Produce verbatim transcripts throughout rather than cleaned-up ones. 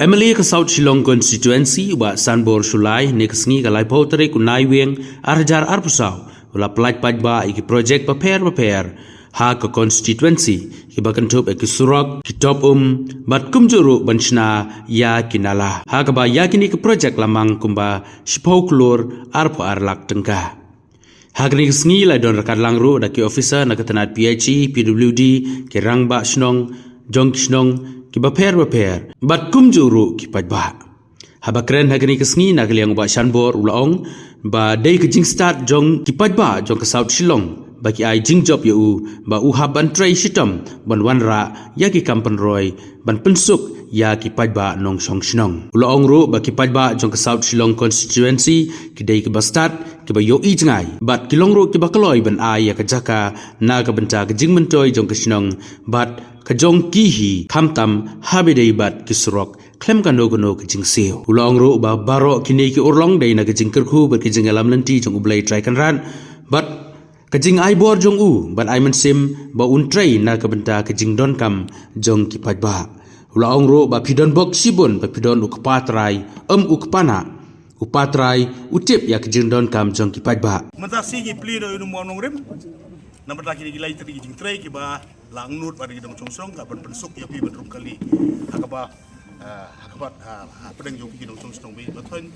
M L A ka South Shillong Constituency, u Bah Sanbor Shullai, ne ka sngi ka laiphew tarik u Naiwieng, ar hajar arphew saw, u la pyllait paidbah ïa ki projek bapher bapher ha ka constituency, kiba kynthup ïa ki surok, ki top um, bad kumjuh ruh ban shna ïa ki nala. Ha kaba ïa kine ki projek la mang kumba shiphew klur arphew ar lak tyngka. Ha kane ka sngi la don ryngkat lang ruh da ki officer na ka tnat P H E, P W D, ki rangbah shnong jong ki shnong kiba pher bapher, bad kumjuh ruh ki paidbah. Haba kren ha kane ka sngi na ka liang u Bah Sanbor u la ong ba dei ka jingstad jong ki paidbah jong ka South Shillong ba ki ai jingjop ïa u, ba u hap ban trei shitom ban wanrah ïa ki kam pynroi ban pynsuk ïa ki paidbah nongshong shnong. U la ong ruh ba ki paidbah jong ka South Shillong Constituency ki dei kiba stad, kiba ïohi jngai, bad ki long ruh kiba kloi ban ai ïa ka jaka na ka bynta ka jingmyntoi jong ka shnong bad ka jong ki hi, khamtam haba dei bad ki surok khlem kano kano ka jingsiew. U la ong ruh ba baroh kine ki urlong dei na ka jingkyrkhu bad ka jingïalam lynti jong U Blei Trai Kynrad bad ka jingai bor jong u ban ai mynsiem ba un trei na ka bynta ka jingdonkam jong ki paidbah. U la ong ruh ba phi don bok shibun ba phi don u kpa trai, em u kpa nah. U kpa trai u tip ïa ka jingdonkam jong ki paidbah. Mynta shi ngi plie da u Nongrim. Namar ta kine ki lai tri ki jingtrei kiba la angnud bad ki nongshong shnong ka ban pynsuk ïa phi ban rung kali. Ha kaba, ah, ha kaba, ah, ha pdeng jong ki nongshong shnong ba ïeit ba thoiñ,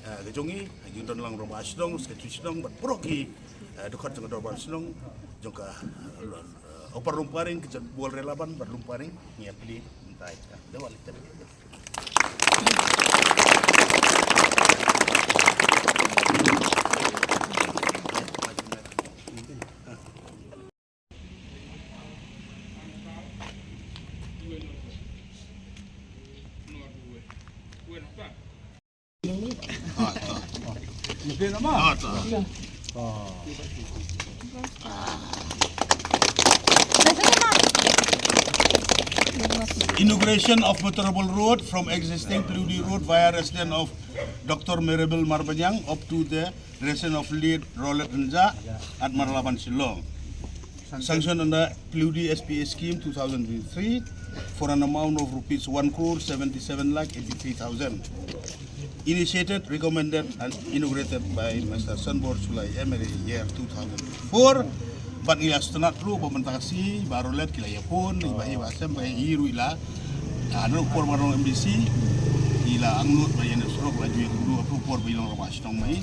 ah, ka jong ngi, ha jingdon lang rangbah shnong, sekretari shnong bad baroh ki, ah, dkhot jong ka dorbar shnong jong ka, ah, Upper Lumparing, ka Jaiñtia Bhoi, Riatlaban bad Lumparing, ngi ïa plie mynta ïa ka. Da wali ter. Inauguration of motorable road from existing Pludi Road via resident of Doctor Maribel Marbaniang up to the resident of late Rolet Rynjah at Marlaban, Shillong. Sanction under Pludi S P A scheme two thousand twenty-three for an amount of rupees one crore seventy-seven lakh eighty-three thousand. Initiated, recommended and inaugurated by Mister Sanbor Shullai, M L A, year two thousand four. Bad ngi la sngewtynnat ruh ba mynta ka sngi ba Rolet ki la ïaphone, i Bah, i Bah Sem, ba i ruh i la, ah, na u por ba long M D C, i la angnud ba ïa kane ka surok la ju ïa kumno, ha u por ba i long rangbah shnong ba i,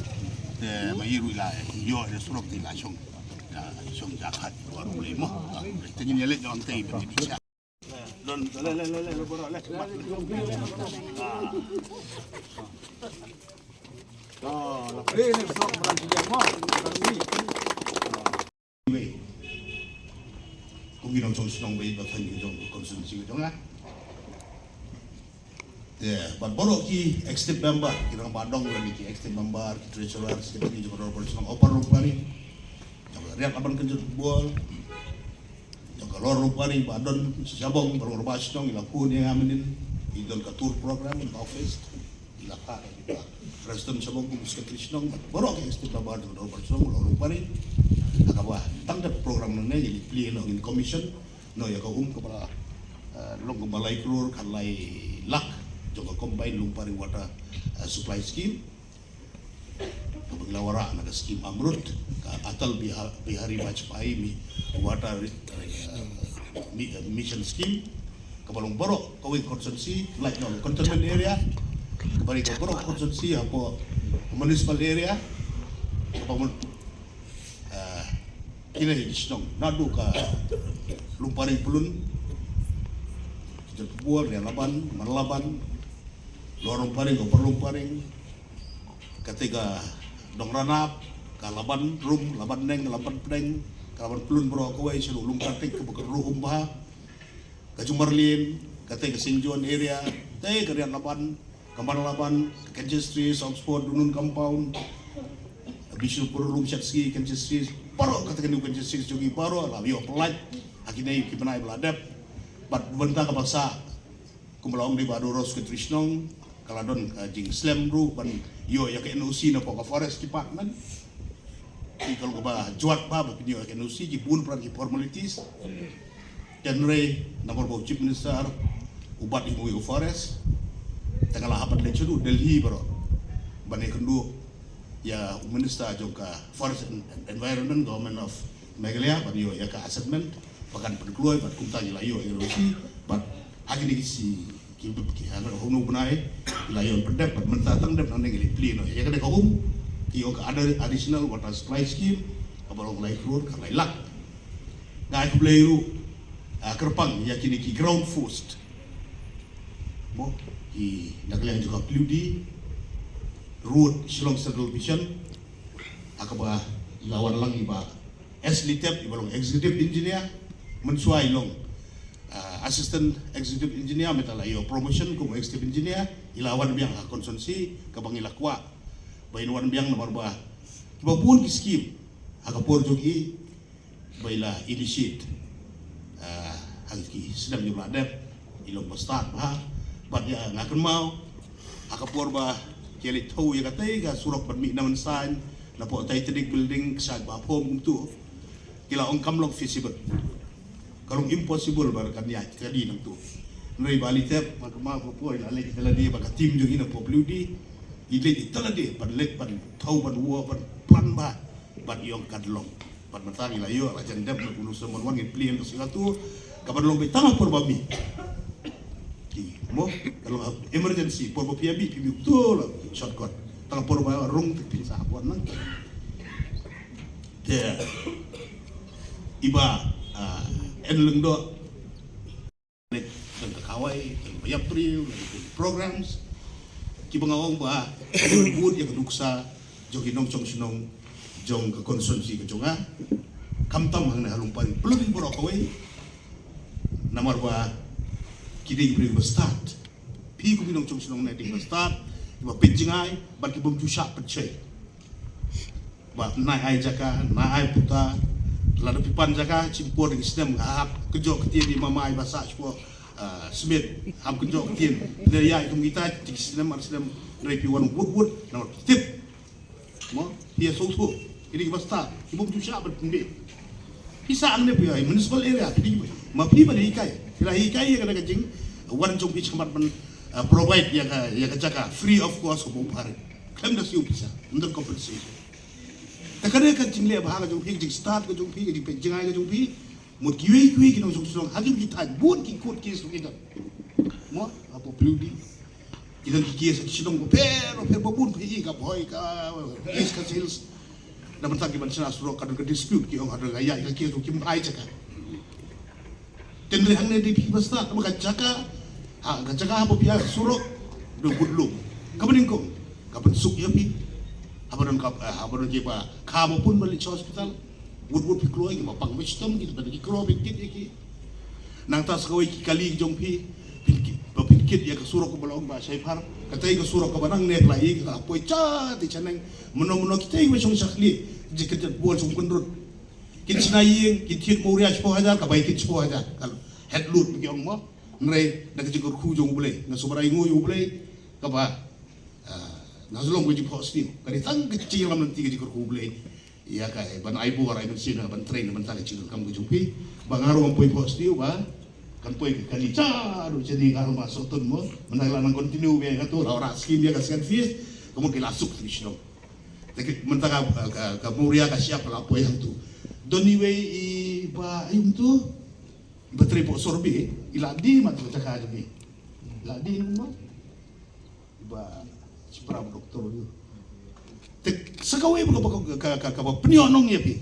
te ba i ruh i la ïoh ïa kane ka surok te i la shong. Ïa, shong jaka, baroh u lei mo. Ah, te ngin ïa leit noh hangtei ban ïa dih sha. Don, le, le, le, le, baroh le. Ah. Ah, la plie ne surok Madan Syiang mo. Anyway, kum ki nongshong shnong ba ïeit ba thoiñ ki jong ka constituency ka jong nga. Te bad baroh ki executive member, ki rangbah dong lane ki executive member, ki treasurer, secretary jong ka dorbar shnong Upper Lumparing, jong ka Riatlaban Kynjat Football, jong ka Lower Lumparing ba don sha Shabong, baroh rangbah shnong i la khun ïa nga mynnin, i don ka tour program, ka office, i la phah ïa ki ba President Shabong kum secretary shnong, baroh ki executive member jong ka dorbar shnong Lower Lumparing. Ha kaba tang da program nangne ngi plie noh, ngin commission noh ïa ka um kaba, eh, long kumba lai klur khatlai lak jong ka Combined Lumparing Water, eh, Supply Scheme. Kaba ngi la wanrah na ka scheme AMRUT, ka Atal Biha-, Bihari Vajpayee Mi-, Water Re-, eh, Mi-, eh, Mission Scheme. Kaba long baroh kawei ka constituency, lait na ka cantonment area, kaba ri ka baroh ka constituency hapoh municipal area, kaba mun-, ah, kine ki shnong naduh ka Lumparing Pyllun, Kynjat Football, Riatlaban, Marlaban, Lower Lumparing, Upper Lumparing, kata ka Dong Ranap, ka Laban Rum, Laban Neng, Laban Pdeng, ka Laban Pyllun baroh kawei, sha Lum Kynrad kaba ka Ruh Umbha, ka Jong Marlin, kata ka Saint John area, te ka Riatlaban, ka Marlaban, ka Kenshin Street, Oxford, Dunoon Compound, Bishnupur, Lumshatski, Kenshin Street, baroh kata ka New Kenshin Street jong ngi baroh la ïoh pyllait ha kine ki bnai ba la dep. Bad bynta kaba sah, kumba la ong da i Bah Doro, secretary shnong, ka la don ka jingslem ruh ban ïoh ïa ka N O C napoh ka Forest Department. Ki kol kaba jwat ba, ba pynïoh ïa ka N O C, ki bun palat ki formalities. Hynrei namar ba u Chief Minister u bat ïa u Forest, Nga la hap ban leit shaduh Delhi baroh ban ïakynduh ïa u minister jong ka Forest and Environment, Government of Meghalaya, ban ïoh ïa ka assessment ba kan pynkloi, bad kumta ngi la ïoh ïa ka N O C, bad ha kine ki shi ki ki ha kano kano bnai ngi la ïoh pyndep, bad mynta tang dep nangne ngi leit plie noh ïa kane ka um. Ki ong ka other additional water supply scheme kaba long lai klur, ka lai lak. Nga ai khublei ruh, ah, kyrpang ïa kine ki ground force mo, ki na ka liang jong ka P W D, Road, Shillong Central Division, ha kaba i la wan lang i Bah S Litep, i ba long executive engineer. Mynshuwa i long, ah, assistant executive engineer, mynta la ïoh promotion kum executive engineer. I la wan biang ha constituency kaba ngi la kwah ba in wan biang, namar ba kiba bun ki scheme ha ka por jong i ba i la initiate, ah, ha ki snem ba la dep, i long ba start bha. Bad ïa nga kynmaw ha ka por ba ki la thew ïa katei ka surok ban mih na Mynsain, napoh Titanic Building, ka sha Bah Phom kumtu, ki la ong kam long feasible, ka long impossible ba kan ïaid ka dei nangtu. Hynrei Bah Litep, nga kynmaw ka por i la leit i la dei bad ka team jong i napoh P W D, i leit i la dei ban leit ban thew ban wad ban plan bha, bad i ong kan long. Bad mynta ngi la ïoh la jan dep, na kunu semon wan ngi plie ka sngewthuh kaban long beit tang ha por ba mih. Ki mo, ka long emergency, por ba phi ïa mih, phi mih to la shortcut. Tang ha por ba rung te phin sa wan nang. Te i Bah, ah, N Lyngdoh, leit tang ka kawei, tang ka ïap briew, leit tang programs kiba nga ong ba ka dei ban bud ïa ka nuksa jong ki nongshong shnong jong ka constituency ka jong nga. Khamtam hangne ha Lyngpang, Pylliang baroh kawei. Namar ba ki dei ki briew ba start. Phi kum ki nongshong shnong ne dei ba start, ba peit jngai, bad ki bym ju shah pynshoi. Ba nai ai jaka, nai ai puta, lada phi pan jaka, shim por da ki snem, ha hap kynjoh ktien i mama i ba sah shipor, ah, Smit, hap kynjoh ktien. Phi da ïaid kum kita, ki snem ar snem, hynrei phi wan wut wut, namar phi tip. Mo, phi ïa sngewthuh, ki dei ki ba start, ki bym ju shah ban pynbeit. Phi sah hangne phi ïa municipal area, phi dei ki ba, ma phi ba dei hikai, phi la hikai ïa kane ka jing, wan jong phi shakhmat ban, ah, provide ïa ka, ïa ka jaka, free of cost, ka bym phareng. Khlem da siew pisa, under compensation. Te ka dei ka jingleh bha ka jong phi, ka jingstad ka jong phi, ka jingpeit jngai ka jong phi. Mut kiwei kiwei ki nongshong shnong ha ki, ki thaiñ bun ki court case ruh ki don. Mo, hapoh Pylliang ki don ki case ha ki shnong bapher bapher, ba bun phi i ka Bhoi, ka East Khasi Hills. Na bynta ki ban shna surok ka don ka dispute, ki ong ha don ka ïaid ka case ruh kim ai jaka. Te hynrei hangne dei phi ba stad, namar ka jaka, ha, ka jaka haba phi ïa surok, dei bud lum. Kaba nyngkong, ka pynsuk ïa phi. Haba don ka, eh, haba don kiba kha ba pun ban leit sha hospital, wut wut phi kloi, kiba pang ba shitom, kiba don ki kro phi kit ïa ki. Nangta sa kawei ki kali ki jong phi, phin kit, ba phin kit ïa ka surok kaba long ba shai phar. Katei ka surok kaba nangne phi la ïohi ka poi sha te shaneng, mynno mynno kitei kiba shong sha khlieh, jingkynjat bor shong kynrut. Kin shna ïing, kin thied mawria shiphew hajar, ka bai kit shiphew hajar. Ka het lut ba ki ong mo. Hynrei da ka jingkyrkhu jong U Blei, nga sngewbha ainguh ïa U Blei, kaba, ah, nga shu long ka jingphohsniew. Ka dei tang ka jingïalam lynti, ka jingkyrkhu U Blei ïa ka, eh, ban ai bor ai mynsiem, ban trei na bynta ka jingdonkam ka jong phi. Ba nga ruh ngam poi phohsniew ba kan poi ka kali sha ruh shane, ka ruh ma sotun mo. Mynta la nang continue ïa kato, la wanrah skim ïa ka second phase, ka mut ki la suk sha ki shnong. Te ki, mynta ka, ka, ka mawria ka shyiap ka la poi hangto. Don iwei i ba, aïu to, i ba trei hapoh Sorbet, i la die mat ka jaka jong i. La die namar i ba shipara ba doktor ïa. Te sa kawei ba ka, ka, ka, ka, kaba pynïoh nong ïa phi.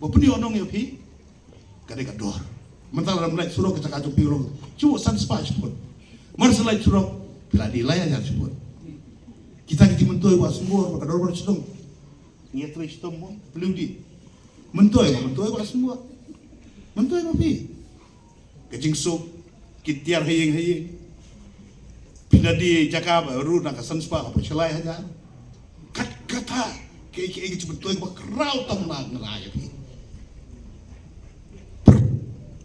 Ba pynïoh nong ïa phi, ka dei ka dor. Mynta lada lait surok ka jaka jong phi long, shu san spah shiput. Mar sa lait surok, phi la die lai hajar shiput. Kita ki jingmyntoi Bah Sumbor, ba ka dorbar shnong, ngi ïatrei shitom mo, phi la die. Myntoi mo, myntoi Bah Sumbor. Myntoi mo phi. Ka jingsuk, ki tiar ha ïing ha ïing. Phi la die jaka ba ruh na ka san spah hapoh shi lai hajar. Kat kata, kaei kaei ka jingmyntoi kaba khraw tam na ngi la ïa phi.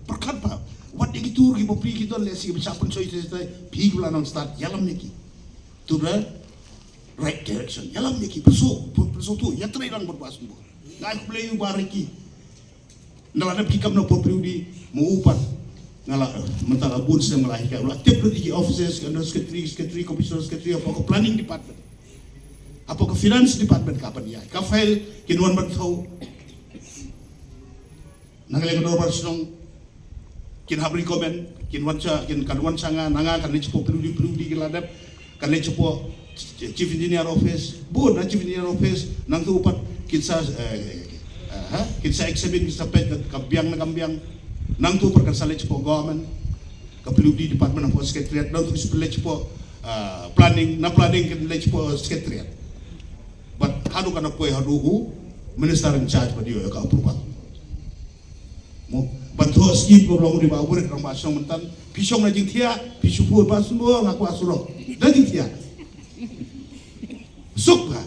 Pyrkhat ba, wat ïa ki tur ki bapli ki don lehse kiba shah pynshoi sha sha, phi kiba la nang start, ïalam ïa ki to the right direction. Ïalam ïa ki, pynshoi, pynshoi to, ïatrei lang bad Bah Sumbor. Nga ai khublei ïa u Bah Ricky. Nda la dep ki kam na por period di mo u pat. Nga la mynta la bun snem nga la hikai, la tip lut ïa ki officers, ki under secretary, secretary, commissioner secretary, hapoh ka planning department, hapoh ka finance department ka ban ïa ka file kin wan ban thaw. Na ka liang ka dorbar shnong kin hap recommend, kin wan sha, kin kan wan sha nga, na nga kan leit shapoh P W D, P W D kin la dep, kan leit shapoh Chief Engineer Office, bun na Chief Engineer Office, nangtu pat kin sa, eh, eh, ha? Kin sa examine, kin sa peit ka biang na ka biang. Nangtu pat kan sa leit shapoh government, ka P W D department hapoh secretariat, nangtu kin sa leit shapoh, eh, planning, na planning kin leit shapoh secretariat. But haduh kan poi haduh u minister in charge ba dei ïa ka approval. Mo, ban thoh skim ko long di ba buret rang ba shong myntan. Phi shong na jingthiah, phi shu pur ba sumbo nga kwah surok. Da jingthiah. Suk ka.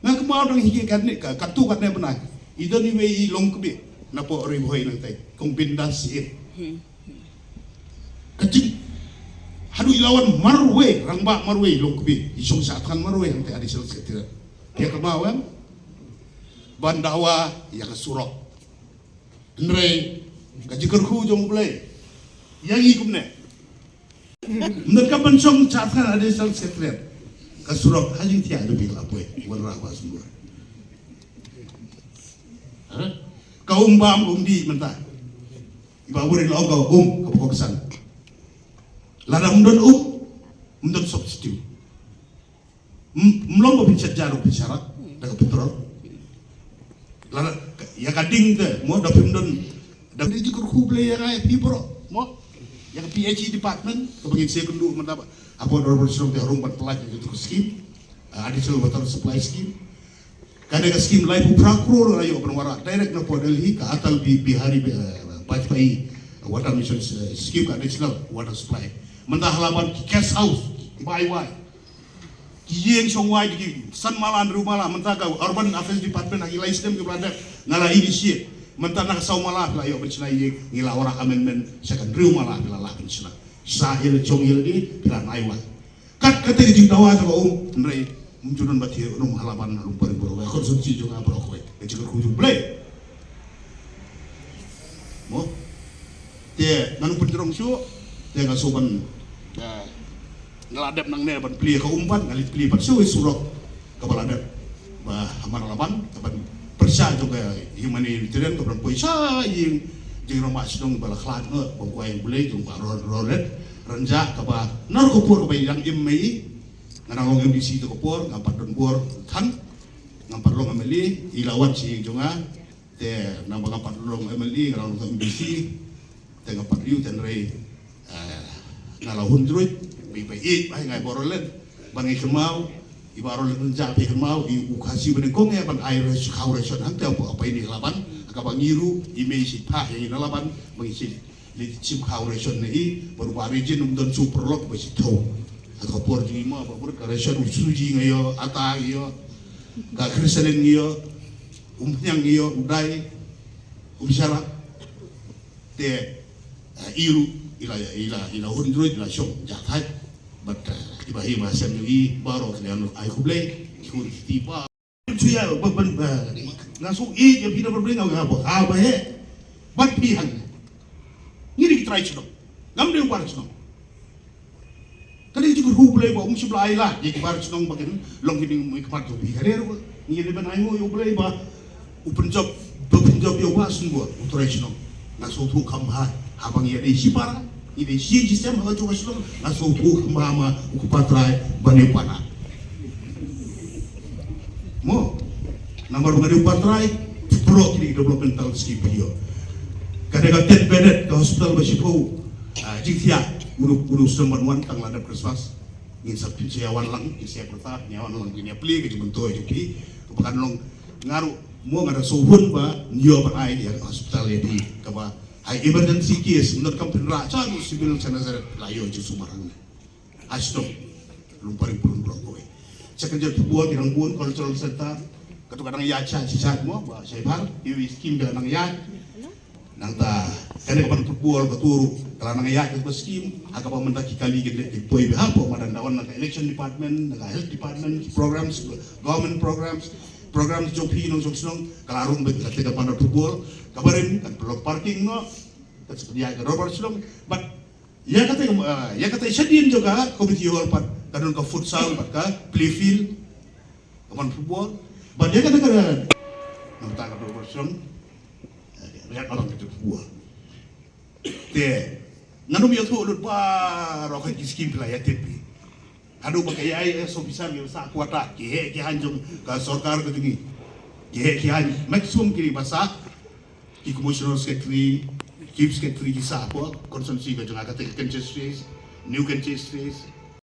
Nga kemau dang hiki kat ni ka, katu kat ni benai. I don iwei i long kebit. Napoh Ri Bhoi nangtai. Kong bindas si. Ka jing. Haduh i la wan marwei, rangbah marwei long kebit. I shong sha than marwei nangtai additional secretary. Ïa kemau em. Ban dawa ïa ka surok. Hynrei ka jingkyrkhu jong U Blei ïa ngi kumne. Mynta ka ban shong sha than additional secretary. Ka surok ha jingthiah jong ngi la poi. Wanrah ba sumbo. Ha? Ka um bam um dih mynta. I Bah Buret la ong ka um ka pokok san. Lada ym don um, ym don substitute. Ym, ym long ba phin shet jar, phin sharak da ka petrol. Lada ïa ka ding te mo, da phim don, da dei jingkyrkhu Blei ïa ngi, ïa phi baroh mo. Ïa ka P H E department kaba ngin sa ïakynduh mynta ba hapoh dorbar shnong te, harung ban pynlait ïa kito ki skim, uh, additional water supply scheme. Kane ka skim laiphew phra klur la ïoh ban wanrah direct napoh Delhi, ka Atal Bi-, Bihari, eh, Vajpayee Water Mission, eh, scheme, ka additional water supply. Mynta ha Laban ki guest house kiba ai wai, ki ïing shong wai, ki san mala, hynriew mala. Mynta ka Urban Affairs Department ha ki lai snem kiba la dep nga la initiate. Mynta na ka saw mala phi la ïoh ban shna ïing, ngi la wanrah amendment sha ka hynriew mala phi la lah ban shna. Sa ïa la jong ïa la dei phi la ai wai. Kat kata ka jingdawa jong ka um, hynrei ym ju don ba thiah, um, ha Laban, um, pari bro, ka constituency jong nga baroh kawei, ka jingkyrkhu jong U Blei. Mo. Te ngan pynjrong shuh, te nga shu ban, eh, nga la dep nangne ban plie ka um, ban nga la plie pat shuh i surok kaba la dep ba ha Mawlaban, kaban pyrshah jong ka humanitarian, kaban poi sha ïing jingrangbah shnong ba la khlad noh, ba kwai U Blei jong ka Ro-, Rolet Rynjah, kaba na ka por kaba ïa dang im mei. Nga dang long M D C to ka por, nga pat don bor than, nga pat long M L A, i la wan sha ïing jong nga. Te naba nga pat long M L A, nga long M D C, te nga pat riew, te hynrei, eh, nga la hun jruit, ba i, ba i, ba i ngai ba u Rolet, ba ngi kynmaw, i Bah Rolet Rynjah ba i kynmaw, i u Khasi ba nyngkong eh ban ai ration, khaw ration hangta hapoh, hapoh ine i Laban, ha kaba ngi ruh i mei i shait phah ïa ngi na Laban, ba ngi shait leit shim khaw ration na i, bad u Bah Regent um don shuh paralok ba i shait thew. Ha ka por jong i mo, ba bun ka ration, u suji ngi ïoh, ata ngi ïoh, ka krisalin ngi ïoh, umphniang ngi ïoh, u dai, um sharak. Te, eh, i ruh i la, i la, i la hun jruit, i la shong jah thait. Bad, eh, i Bah Hima Sem jong i baroh ki la ai khublei, ki hun kti ba. Shu ïa, ba, ba, ba, nga shu ïeit ïa phi na ba, ba, nga, nga, ba, ha, ba, he. Bad phi hangne. Ngi dei ki trai shnong. Ngam dei u bar shnong. Ka dei jingkyrkhu Blei ba um shym la ai lad ïa ki bar shnong ba kin long ki ding, ki mat jong phi. Ka dei ruh ngi dei ban ainguh ïa u Blei ba u pynjop, ba pynjop ïa u Bah Symboh, u trai shnong. Nga sngewthuh kham bha, haba ngi ïa dei shipara, ngi dei shi jingsem ha ka jong ka shnong, nga sngewthuh kham bha ma u kpa trai ban ïa u Bah Nah. Mo, namar ba nga dei u kpa trai, baroh kine ki developmental scheme phi ïoh. Ka dei ka ten bedded ka hospital ba shiphew, ah, jingthiah, u dei, u dei u snem ban wan tang la dep Christmas. Ngin sa pynshai wan lang, ngin sa pyrta, ngin wan lang, ngin ïa plie ka jingmyntoi jong phi. Kaba kan long nga ruh, mo nga da sngewhun ba ngi ïoh ban ai ïa ka hospital ïa phi. Kaba ha emergency case, ym donkam phin rah sha u civil sha Nazareth, la ïoh jingsumar hangne. Ha shnong Lyngba Ri Purun Block kawei. Sha ka jot football ki dang bun, cultural center, kato ka dang ïaid sha, sha, sha, mo, ba shai bhar, ïa u skim ka dang ïaid. Nangta kane ka ban football ka tur ka la nang ïaid ka skim, ha kaba mynta ki kali ki leh ki poi bha hapoh madan, da wan na ka election department, na ka health department, programs, government programs, programs jong phi nongshong shnong, ka la rung beit kata ka ban football, kaba rim kan pynlong parking noh, Ka sdang ïa ka dorbar shnong. Bad ïa kata, ïa kata shadien jong ka community hall pat ka don ka futsal bad ka play field, ka ban football. Bad ïa kata ka, namar ka dorbar shnong, ïa ka long ka football. Te ngan ym ïathuh lut baroh ki skim phi la ïa tip phi. Haduh ba ka AIS officer ki ba sah kwata, ki heh ki haiñ jong ka sorkar ka jong ngi. Ki heh ki haiñ, maximum ki ba sah, ki commissioner secretary, chief secretary ki sah hapoh constituency ka jong nga, kata ka Kynshais East, New Kynshais East,